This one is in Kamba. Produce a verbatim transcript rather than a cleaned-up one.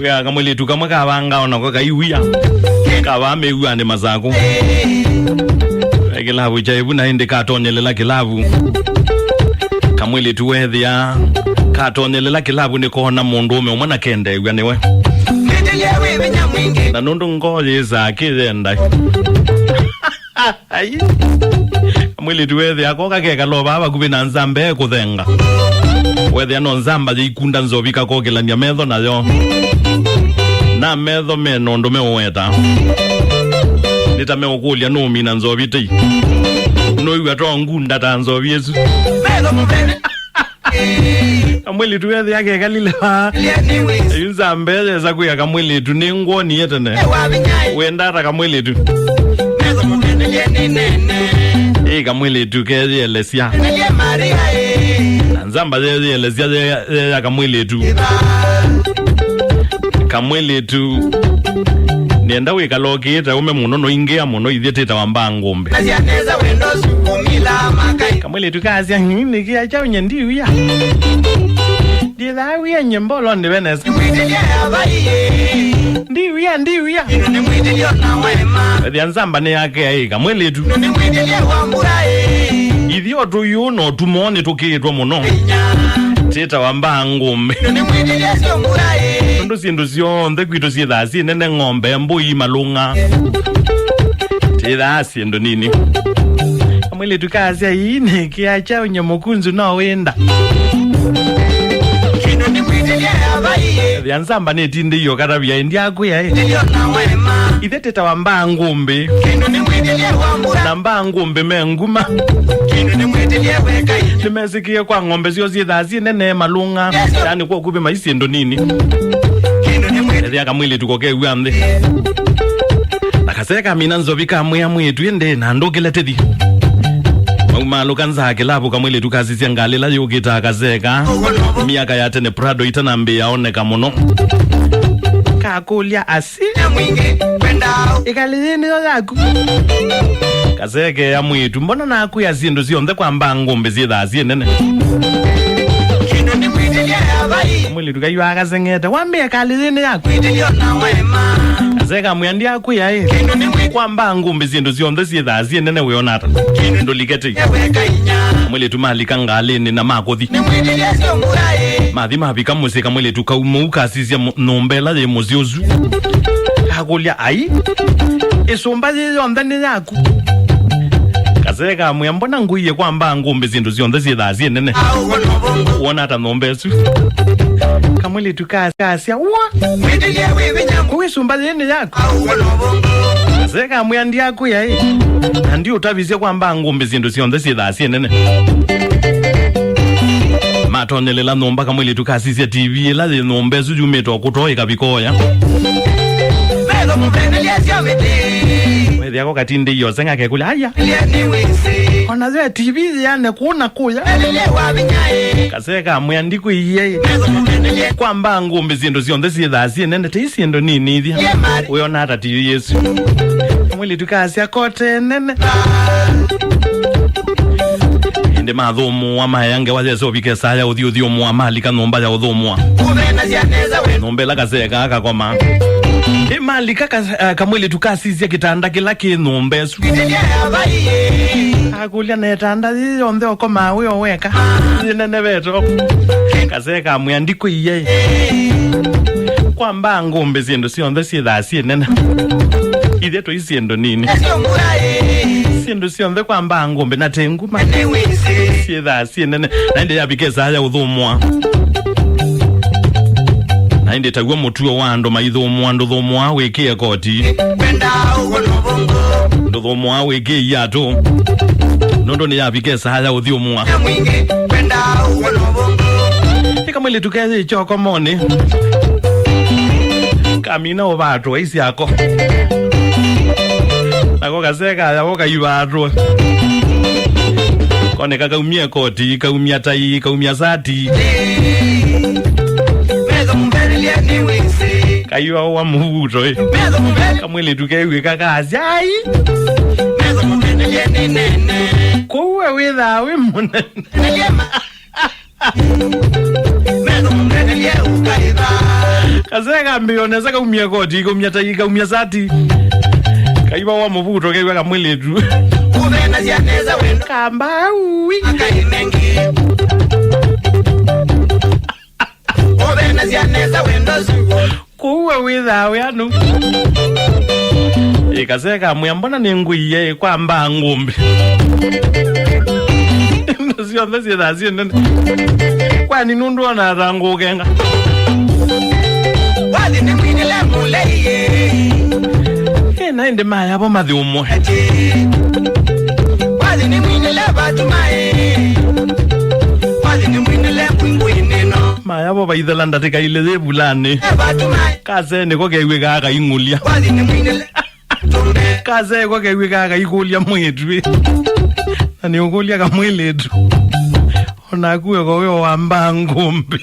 Ya kamwĩlĩtu kamwe kavanga onako kaiwia. Kavaa mĩw'anĩ Masakũ. E kĩlavu kya ĩvu na ĩndĩ katonyelela kĩlavu. Kamwĩlĩtu wethĩa katonyelela kĩlavu nĩkoona mũndũũme ũmwe na kendeew'a nĩwe. Na nũndũ ngoo yĩsaa kĩyenda. Ai. Mwĩlĩtu wethĩa koka kekala o vaa vakuvĩ na nzamba ekũthenga. Wethĩa no nzamba yĩikunda nzovi kakokĩlany'a metho nayo. Na metho mena ũndũ meũweta. Nĩ ta meũkũlya nũũmina nzovi tei. Nũĩw'a to ngunda ta nzovi ĩsu. Kamwĩlĩtu wethĩa kekalile vaa. Yu nzamba ĩyo yesa kwĩa kamwĩlĩtu nĩ ngwoni ye tene. Wenda ata kamwĩlĩtu? Ĩ kamwĩlĩtu keyĩelesya. Na nzamba yeyĩelesya ye, ye ya kamwĩlĩtu. Kamwĩlĩtu nĩenda wĩkala ũkĩĩte ũme mũno noingĩa mũno ithyĩ tĩtawa mbaa ngũmbĩ. Kamwĩlĩtu kasya, "Nĩ kĩa kyaũ nye ndiwia? Ndithaa wia nye mbolonĩ venesa. Ndiwia, ndiwia." Ethĩa nzamba nĩ yake aĩ kamwĩlĩtu. Ithyĩ o tũyũ no tumo nĩ tũkĩĩtwe mũno. Tĩtawa mbaa ngũmbĩ. Nũndũ syĩndũ syonthe kwitũ syĩthaa syĩ nene, ng'ombe, mbũi, malũng'a. Tĩthaa syĩndũ nini. Kamwĩlĩtu kasya, "Ii nĩ kĩa kyaũ nye mũkunzu no wĩnda." Ethĩa nzamba nĩtindĩie ũkatavya ĩndĩ akwĩa ĩ. Ithyĩ tĩtawa mbaa ngũmbĩ. Na mbaa ngũmbĩ me nguma. Nĩmesĩkĩe kwa ng'ombe syoo syĩthaa syĩ nene malũng'a. Yani kwa ũkuvĩ mai syĩndũ nini. Ethĩa kamwĩlĩtu kokew'a nthĩ. Na kasee kamina nzovi kamwĩa mwĩĩtu ĩndĩ na ndũkĩle tĩthi. Maumalũka nzaa kĩlavu kamwĩlĩtu kasisya ngalĩ ĩla yũkĩtaa kasee ka. Myaka ya tene Prado itanambĩĩa oneka mũno. Kakũlya asi. Ĩkalĩ yĩ nĩyo yaku. Kasee keea mwĩĩtu, mbona nakwĩa syĩndũ syonthe kwa mbaa ngũmbĩ syĩthaa syĩ nene. Mwĩlĩtu kaiwa akaseng'ete, wambĩa ĩkalĩ yĩ nĩ yaku. Kasee kamwĩa ndiakwĩa ĩ. Kwa mbaa ngũmbĩ syĩndũ syonthe syĩthaa syĩ nene wĩona ata. Ndũlikete. Mwĩlĩtu malika ngalĩnĩ na makũthi. Mathi mavika mũsyĩ kamwĩlĩtu kaumũu kasisya mu-, nyũmba ĩla yĩ mũsyĩ ũsu. Kakũlya, ai, ĩsũmba yĩ yonthe nĩ yaku? Kasee kamwĩa, mbona ngũie kwa mbaa ngũmbĩ syĩndũ syonthe syĩthaa syĩ nene? Wona ata nyũmba ĩsu? Kamwĩlĩtu ka-, kasya, wa? Kũu ĩsũmba yĩ nĩ yaku? Kasee kamwĩa ndiakwĩa ĩ. Na ndiũtavisye kwa mbaa ngũmbĩ syĩndũ syonthe syĩthaa syĩ nene. Matonyelela nyũmba kamwĩlĩtu kasisya T V ĩla yĩ nyũmba ĩsu yumĩte o kũtoo ĩkavika oya. Wethĩa ko katindĩie ũseng'a kekũlya, aya. Ona yo T V yĩane kũu na kũya. Kasee kamwĩa ndikwĩie ĩ. Kwa mbaa ngũmbĩ syĩndũ syonthe syĩthaa syĩ nene, tei syĩndũ nini ithya. Wĩona ata T V yĩsu? Mwĩlĩtu kasya kote nene. Ĩndĩ mathũmũa maea ngewa yese ũvike saa ya ũthi ũthyũmũa, malika nyũmba ya ũthũmũa. Nyũmba ĩla kasee kaa kakoma. Ĩ malika kas-, eh, kamwĩlĩtu kasisya kĩtanda kĩla kĩ nyũmba ĩsu. Akũlya, na ĩtanda yĩ yonthe ũkomaa wĩ o weka? Yĩnenevetwe. Kasee kamwĩa ndikwĩie. Kwa mbaa ngũmbĩ syĩndũ syonthe syĩthaa syĩ nene. Ithyĩ tũi syĩndũ nini. Syĩndũ syonthe kwa mbaa ngũmbĩ na tĩ nguma. Syĩthaa syĩ nene. Na ĩndĩ yavika ĩsaa ya ũthũmũa. Na ĩndĩ taw'o mũtuo wa andũ maithũmũa, ndũthũmũa wĩkĩe koti. Ndũthũmũa wĩkĩe iatũ. Nũndũ nĩyavika ĩsaa ya ũthyũmũa. Ĩ kamwĩlĩtu keyĩkya ũkomonĩ. Kamina ũvatwa isyako. Nako kasee kayako kaivatwa. Koneka kaumya koti, kaumya tai, kaumya sati. Kaiwa wa mũvuto, ĩ. Kamwĩlĩtu kew'ĩka kasya, ai. Kũu we wĩthaa wĩ mũnene. Kasee kambĩĩo nesa kaumya koti, kaumya tai, kaumya sati. Kaiva wa mũvuto kew'a kamwĩlĩtu. Kũvenasya nesa wendo. Kamba ui. Makai mengi. Kũvenasya nesa wendo suo. Kũu we wĩthaa wĩanu. Ĩ, kasee kamwĩa, mbona nĩ ngũie kwa mbaa ngũmbĩ? Indo syonthe syĩthaa syĩ nene. Kwani nũndũ ona atangũkenga? Wathi nĩ mwinĩle mũlei. Ĩ, na ĩndĩ mayavo mathi ũmwe. Wathi nĩ mwinĩle vatumaĩ. Wathi nĩ mwinĩle kwingwinĩno. Mayavo vaithela ndatĩka ilĩ yĩ vulanĩ. Vatumaĩ. Kasee nĩko kew'ĩkaa kaing'ũlya. Wathi nĩ mwinĩle. Kasee ko kew'ĩkaa kaikũlya mwĩĩtu. Na nĩũkũlya kamwĩlĩtu. Onaku weko wĩ o wa mbaa ngũmbĩ.